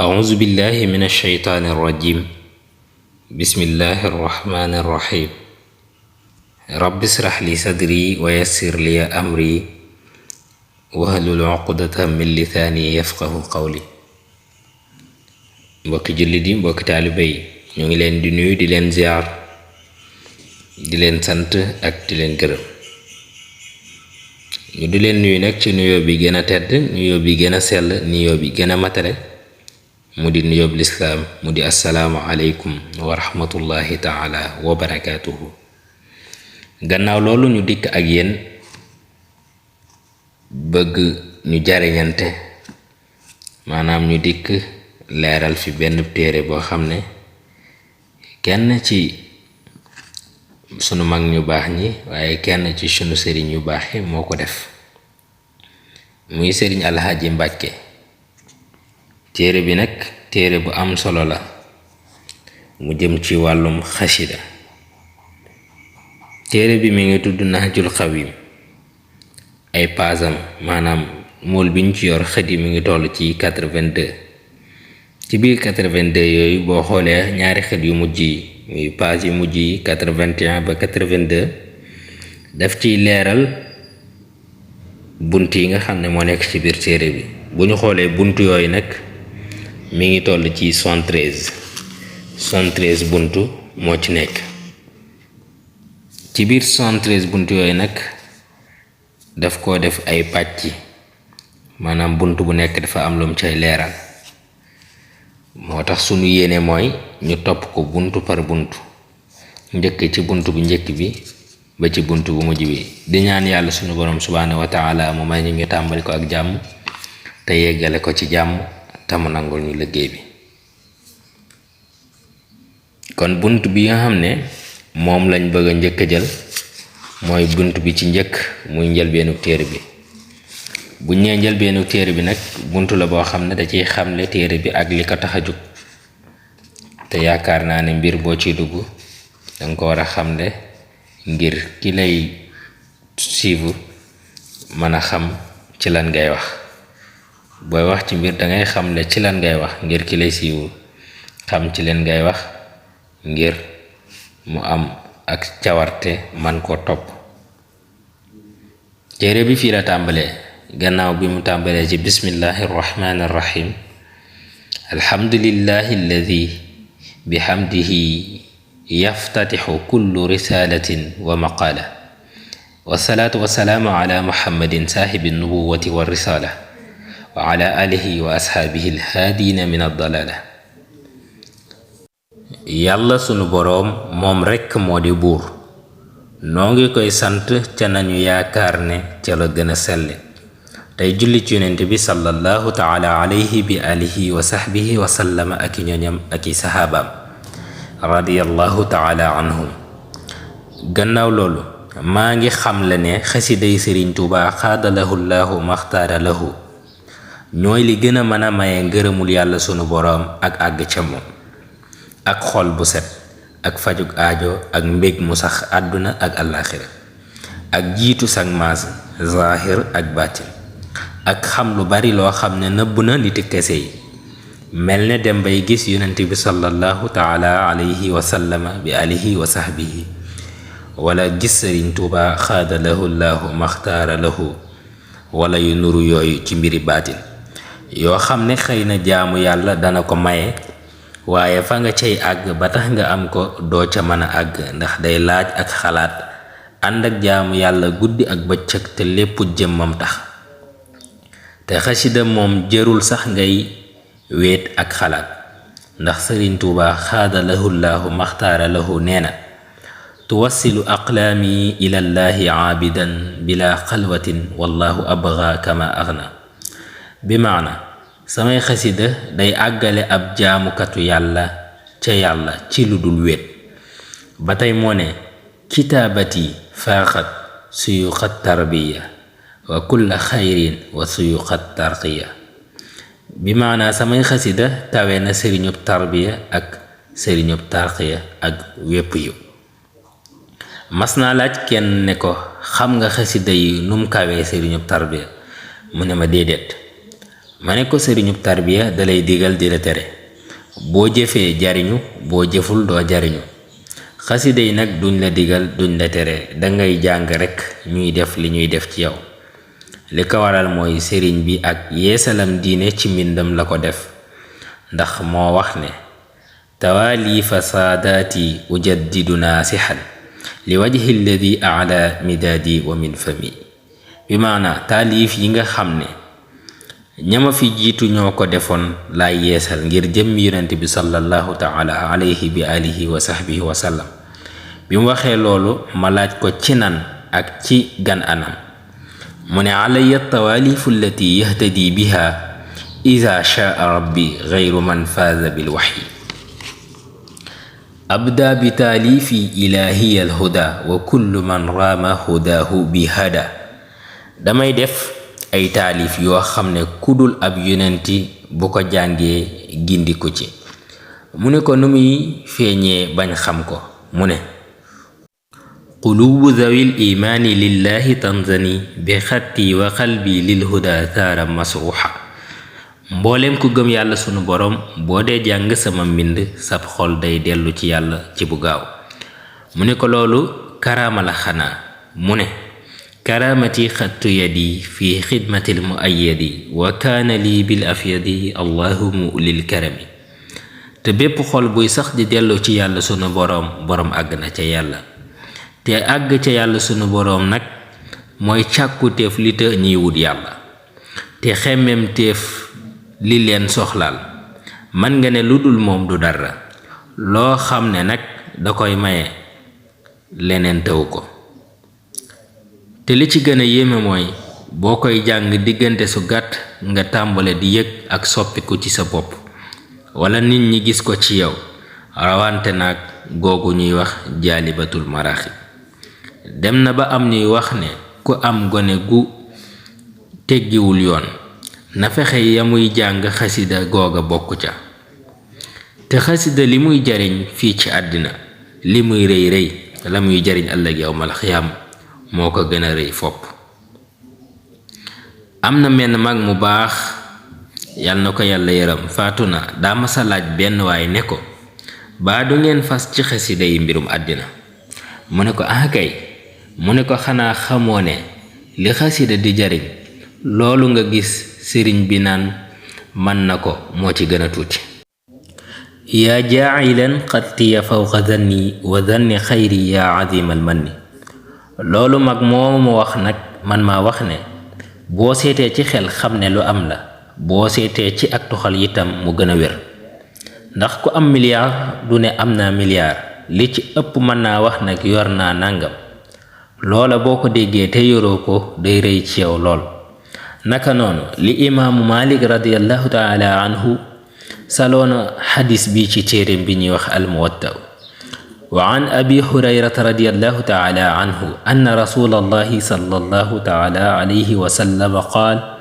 أعوذ بالله من الشيطان الرجيم بسم الله الرحمن الرحيم رب اشرح لي صدري ويسر لي أمري واحلل عقدة من لساني يفقه قولي mbokki jullit yi mbokki taalibe yi ñu ngi leen di nuyu di leen ziar di leen sant ak di leen gërëm ñu di leen nuyu nag ci nuyoo bi gën a tedd nuyoo bi gën a sell nuyoo bi gën a matale mu di nuyoo bi lislaam mu di assalaamu aleykum wa rahmatullahi taala wa barakaatuhu. gannaaw loolu ñu dikk ak yéen bëgg ñu jariñante maanaam ñu dikk leeral fi benn téere boo xam ne kenn ci sunu mag ñu baax ñi waaye kenn ci sunu sëriñ yu baax yi moo ko def muy sëriñ Alxaaji Mbàkke. téere bi nag téere bu am solo la mu jëm ci wàllum xasida. téere bi mi ngi tudd Nahjul Xadim ay paasam maanaam mool bi ñu ci yor xët yi mi ngi toll ci 82. ci biir 82 yooyu boo xoolee ñaari xët yu mujj yi muy paas yu mujj yi 81 ba 82 daf ciy leeral bunt yi nga xam ne moo nekk ci biir téere bi. bu ñu xoolee bunt yooyu nag mi ngi toll ci 73 buntu moo ci nekk. ci biir 73 buntu yooyu nag daf koo def ay pàcc maanaam bunt bu nekk dafa am lum cay leeral. moo tax sunu yéene mooy ñu topp ko buntu par buntu njëkk ci buntu bu njëkk bi ba ci buntu bu mujj bi di ñaan yàlla sunu borom subhaanahu wa taala mu may ñu tàmbali ko ak jàmm te yeggale ko ci jàmm te mu nangul ñu liggéey bi. kon bunt bi nga xam ne moom lañ bëgg a njëkk a jël mooy bunt bi ci njëkk muy njëlbeenu téere bi. bu ñee njëlbeenu téere bi nag buntu la boo xam ne da ciy xamle téere bi ak li ko tax a jóg te yaakaar naa ne mbir boo ciy dugg danga ko war a xamle ngir ki lay suivre mën a xam ci lan ngay wax. booy wax ci mbir dangay xamle ci lan ngay wax ngir ki lay suivre xam ci leen ngay wax ngir mu am ak cawarte man koo topp. téere bi fii la tàmbalee. gannaaw bi mu tàmbalee ci bismillahi irrahmani irrahim alhamdulillahi alladi bihamdihi yaftatixu kullu risalatin wa maqala wasalaatu wasalaamu ala muhammadin saahibi nubuwati wa risala wa ala alihi wa ashaabihi alhaadina min addalala. yàlla sunu boroom moom rekk moo di buur noo ngi koy sant ca nañu yaakaar ne ca la gën a selle tey julli ci yonent bi sallallahu taala alayhi bi alihi wa sahbihi wa sallama ak i ñoñam ak i saxaabaam radiyallahu taala anhum. gannaaw loolu maa ngi xamle ne xasiday Sëriñ Tuubaa xaadalahu llahu maxtaara lahu ñooy li gën a mën a maye ngërëmul yàlla sunu boroom ak àgg ca moom ak xol bu set ak fajug aajo ak mbég mu sax àdduna ak àllaaxira ak jiitu sag maas zaahir ak baatin ak xam lu bari loo xam ne nëbb na niti kese yi mel ne dem bay gis yonent bi sallallahu taala alayhi wa sallama bi alihi wa sahbihi wala gis Sëriñ Tuuba xaada lahu llahu maxtaara lahu wala yu nuru yooyu ci mbiri baatin yoo xam ne xëy na jaamu yàlla dana ko maye waaye fa nga cay àgg ba tax nga am ko doo ca mën a àgg ndax day laaj ak xalaat ànd ak jaamu yàlla guddi ak bëccëg te lépp jëmmam tax. te xasida moom jërul sax ngay wéet ak xalaat ndax Sëriñ Tuuba xaada lahu llahu maxtaara lahu nee na tuwassilu aqlaami ilallaahi aabidan bila xalwatin wallahu abga kama agna. bi maana samay xasida day àggale ab jaamukatu yàlla ca yàlla ci lu dul wéet. ba tey moo ne kitaabati faaxat suyuxat tarbiya wa kulla xayrin wa suyuqat tarqiya. bi maanaa samay xasida tawe na sëriñub tarbiya ak sëriñub tarqiya ak wépp yu. mas naa laaj kenn ne ko xam nga xasida yi num kawee sëriñub tarbiya mu ne ma déedéet ma ne ko sëriñub tarbiya dalay digal di la tere boo jëfee jariñu boo jëful doo jariñu xasida yi nag duñ la digal duñ la tere dangay jàng rekk ñuy def li ñuy def ci yow li ko waral mooy sëriñ bi ak yeesalam diine ci mbindam la ko def ndax moo wax ne tawaalifa saadaati ujaddidu naasixan li wajhi alladi ala midaadi wa min fami bi maana taalif yi nga xam ne ñama fi jiitu ñoo ko defoon laay yeesal ngir jëm yonent bi sallallahu taala alayhi bi alihi wa sahbihi wa sallam bi mu waxee loolu ma laaj ko ci nan ak ci gan anam mu ne alayya tawaalifu allati yahtadi biha ida shaa rabbi gayru man faaza bilwaxyi abda bi taalifi ilahiya alhuda wa kullu man raama hudaahu bi hada damay def ay taalif yoo xam ne kudul ab yonenti bu ko jàngee gindi ko ci mu ne ko nu muy feeñee bañ xam ko mu ne qulubu zawil imaani lillahi tanzani bi xatti wa qalbi lil huda saara masruxa mboolem ku gëm yàlla sunu borom boo dee jàng sama mbind sab xol day dellu ci yàlla ci bu gaaw mu ne ko loolu karaama la xanaa mu ne karaamati xattu yadi fi xidmatil muayyadi wa kaana lii bil afyadi allahuma lil karami te bépp xol buy sax di dellu ci yàlla sunu boroom àgg na ca yàlla te àgg ca yàlla sunu boroom nag mooy càkkutéef li te ñiy wut yàlla te xemmem téef li leen soxlaal man nga ne lu dul moom du dara loo xam ne nag da koy maye leneen taw ko te li ci gën a yéeme mooy boo koy jàng diggante su gàtt nga tàmbale di yëg ak soppiku ci sa bopp wala nit ñi gis ko ci yow rawante nag googu ñuy wax jaalibatul maraaxi dem na ba am ñuy wax ne ku am gone gu teggiwul yoon na fexe ya muy jàng xasida googa bokk ca te xasida li muy jariñ fii ci àddina li muy rëy rëy la muy jariñ ëllëg yawmal xiyaam moo ko gën a rëy fopp am na menn mag mu baax yal na ko yàlla yaram faatu na daa masa laaj benn waay ne ko baa du ngeen fas ci xasida yi mbirum àddina mu ne ko kay mu ne ko xanaa xamoo ne li xasida di jariñ loolu nga gis sëriñ bi naan man na ko moo ci gën a tuuti yaa jaacilan xattiya fawqa zanni wa zanni xayri yaa azimal manni loolu mag moo mu wax nag man maa wax ne boo seetee ci xel xam ne lu am la boo seetee ci ak toxal itam mu gën a wér ndax ku am milliard du ne am naa milliard li ci ëpp mën naa wax nag yor naa nàngam loola boo ko déggee te yoroo ko day rëy ci yow lool naka noonu li imaamu Malik radiyallahu taala anhu saloona xadis bi ci téeréem bi ñuy wax almuwatta wa an abi hurayrata radiyallahu taala anhu anna rasulallahi sallallahu taala alayhi wa sallam qaal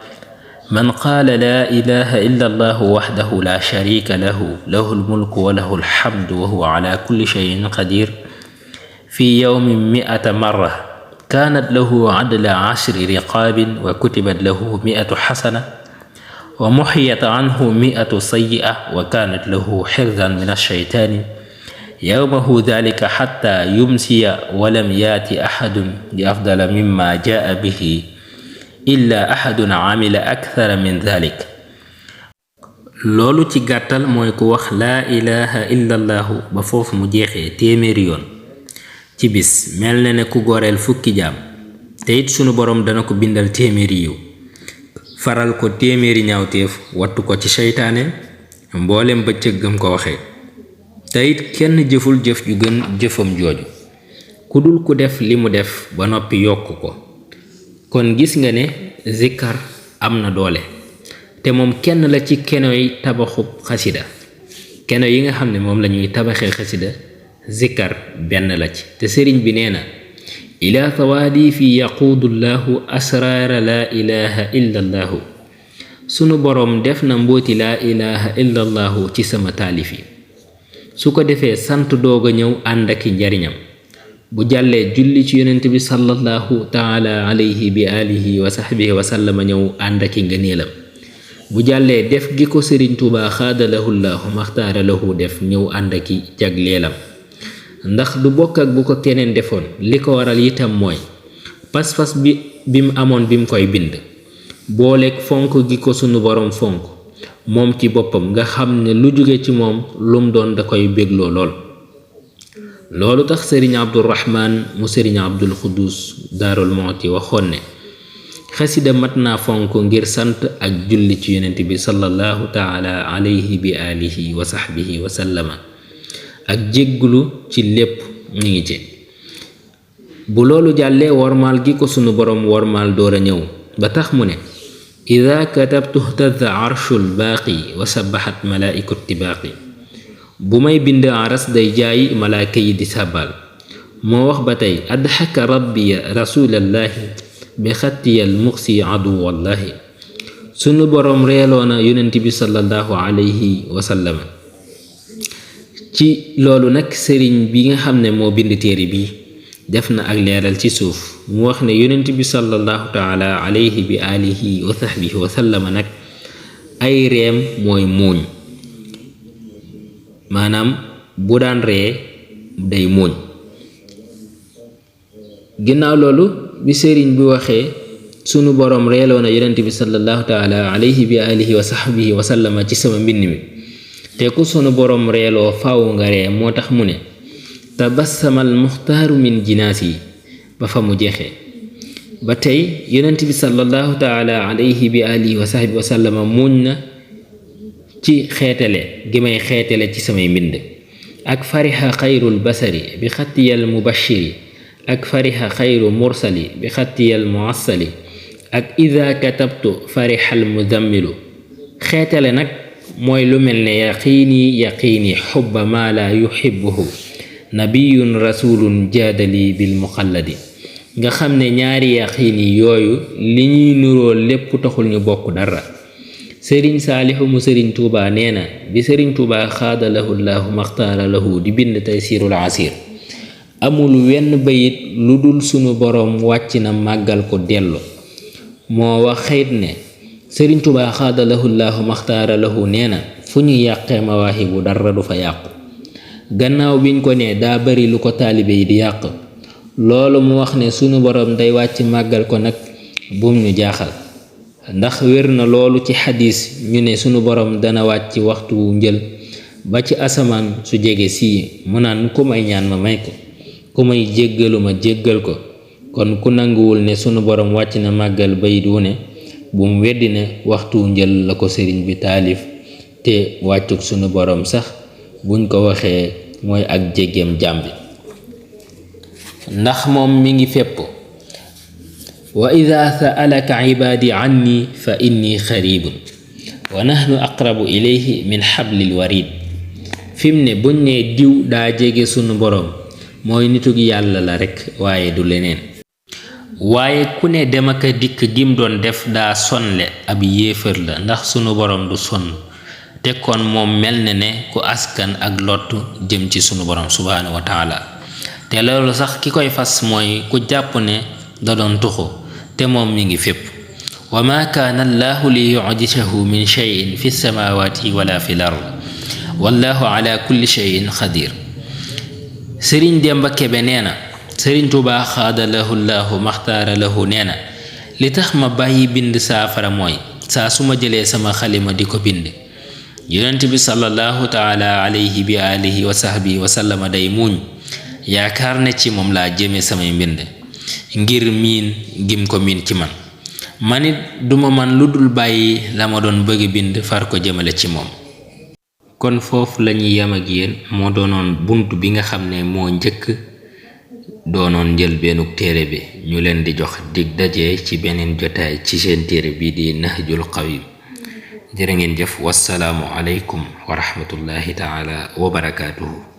man qaala laa ilaha illa allahu waxdahu la sharika lahu lahu almulku wa lahu alhamdu wa huwa ala kulli shayin qadir fi yawmin 100 marra kaanat lahu adla 10 riqaabin wa kutibat lahu 100 xasana wa muxiyat anhu 100 sayyi'a wa kaanat lahu xirzan min alsheytaani yawmahu dalika xatta yumsiya walam yaati axadun bi afdala mimma jaa bihi illa axadun amila akthara min dalik loolu ci gàttal mooy ku wax laa ilaha illa allahu ba foofu mu jeexee téeméeri yoon ci bis mel na ne ku goreel fukki jaam te it sunu boroom dana ko bindal téeméeri yiw faral ko téeméeri ñaawteef wattu ko ci seytaane mboolem bëccëg gëm ko waxee te it kenn jëful jëf ju gën jëfam jooju ku dul ku def li mu def ba noppi yokk ko kon gis nga ne zikkar am na doole te moom kenn la ci kenoy tabaxub xasida keno yi nga xam ne moom la ñuy tabaxee xasida zikkar benn la ci te sëriñ bi nee na ila tawaadi fi yaquudu llahu asraara laa ilaha illa allahu sunu boroom def na mbooti laa ilaha illa allahu ci sama taalif yi su ko defee sant doog a ñëw ànd aki njariñam bu jàllee julli ci yonent bi sallallahu taala alayhi bi alihi wa sahbihi wa sallama ñëw ànd aki ngëneelam bu jàllee def gi ko Sëriñ Tuubaa xaadalahu llaahu maxtaara lahu def ñëw ànd aki jagleelam ndax du bokk ak bu ko keneen defoon li ko waral itam mooy pas-pas bi mu amoon bi mu koy bind booleeg fonk gi ko sunu boroom fonk moom ci boppam nga xam ne lu jóge ci moom lum doon da koy bégloo loolu tax Sëriñ Abdurahmaan mu Sëriñ Abdul Xuddus Daarul Muhti waxoon ne xasida mat naa fonk ngir sant ak julli ci yonent bi sallallahu taala alayhi bi alihi wa sahbihi wa sallama ak jégglu ci lépp ñu ngi ci bu loolu jàllee wormaal gi ko sunu boroom wormaal door a ñëw ba tax mu ne ida katabtu htadda arshul baaqi wa sabaxat malaa'iku tibaaqi bu may bind aras day jaay malaaka yi di sàbbal moo wax ba tey adxaka rabbiya rasulallaahi bi xattiyal muxsi adu wallahi sunu boroom reeloona yonent bi sallallahu alayhi wa sallam ci loolu nag sëriñ bi nga xam ne moo bind téere bi def na ak leeral ci suuf mu wax ne yonent bi sallallahu taala alayhi bi alihi wa sahbihi wa sallama nag ay reem mooy muuñ maanaam bu daan ree day muuñ ginnaaw loolu bi sëriñ bi waxee sunu boroom reeloo na yonent bi sallallahu taala alayhi bi alihi wa sahbihi wa sallama ci sama mbind mi te ku sunu boroom reeloo faaw nga ree moo tax mu ne tabassamal muxtaaru min jinaas yi ba fa mu jeexee ba tey yonent bi sallallahu taala alayhi bi alihi wa sahbihi wa sallama muuñ na ci xeetale gi may xeetale ci samay mbind ak fariha xayrul basari bi xattiyal mubashiri ak fariha xayru mursali bi xattiyal muassali ak ida katabtu farihal mudammilu xeetale nag mooy lu mel ne yaqiini xubba maa la yuhibbuhu nabiyun rasulun jaadali bil muxalladi nga xam ne ñaari yaqiini yooyu li ñuy nuroo lépp taxul ñu bokk dara sëriñ saalixu mu sëriñ tuuba nee na bi sëriñ tuuba xaadalahu llaahu maxtaara lahu di bind taysirul asir amul wenn bayit lu dul sunu boroom wàcc na màggal ko dellu moo wax xëyt ne sëriñ Tuubaa xaadalahu llaahu maxtaara lahu nee na fu ñu yàqee mawaahibu dara du fa yàqu gannaaw biñ ko ne daa bari lu ko taalibe yi di yàq loolu mu wax ne sunu boroom day wàcc màggal ko nag bum ñu jaaxal ndax wér na loolu ci xadis ñu ne sunu boroom dana wàcc waxtu wu njël ba ci asamaan su jege sii mu naan ku may ñaan ma may ko ku may jéggalu ma jéggal ko kon ku nanguwul ne sunu boroom wàcc na màggal bayit wu ne bu mu weddi ne waxtu njël la ko sëriñ bi taalif te wàccuk sunu boroom sax buñ ko waxee mooy ak jéggeem jàmbi ndax moom mi ngi fépp wa ida sa'alaka ibaadi anni fa inni xaribun wa nahnu aqrabu ilayhi min xablil warid fim ne buñ ne diw daa jege sunu boroom mooy nitug yàlla la rekk waaye du leneen waaye ku ne dem ak dikk gim doon def daa sonle ab yéefar la ndax sunu boroom du sonn te kon moom mel na ne ku askan ak lottu jëm ci sunu boroom subhaanahu wa taala te loolu sax ki koy fas mooy ku jàpp ne da doon tuxu te moom mi ngi fépp wa ma kaana allahu li yu'jizahu min shay'in fi samawati wala fi l-ard wallahu ala kulli shay'in xadir sëriñ Demba Kebe nee na sëriñ Tuubaa xaadalahu llaahu maxtaara lahu nee na li tax ma bàyyi bind saafara mooy saa su ma jëlee sama xalima di ko bind yonent bi sallallahu taala alayhi bi alihi wa sahbihi wa sallama day muuñ yaakaar ne ci moom laa jëme samay mbind ngir miin gim ko miin ci man manit duma man lu dul bàyyi la ma doon bëgg bind far ko jëmale ci moom kon foofu lañuy yam ak yéen moo doonoon bunt bi nga xam ne moo njëkk doonoon njël beenug téere bi ñu leen di jox dig daje ci beneen jotaay ci seen téere bi di Nahjul Qawim jërë ngeen jëf wassalaamu aleykum wa rahmatullahi taala wa barakaatuhu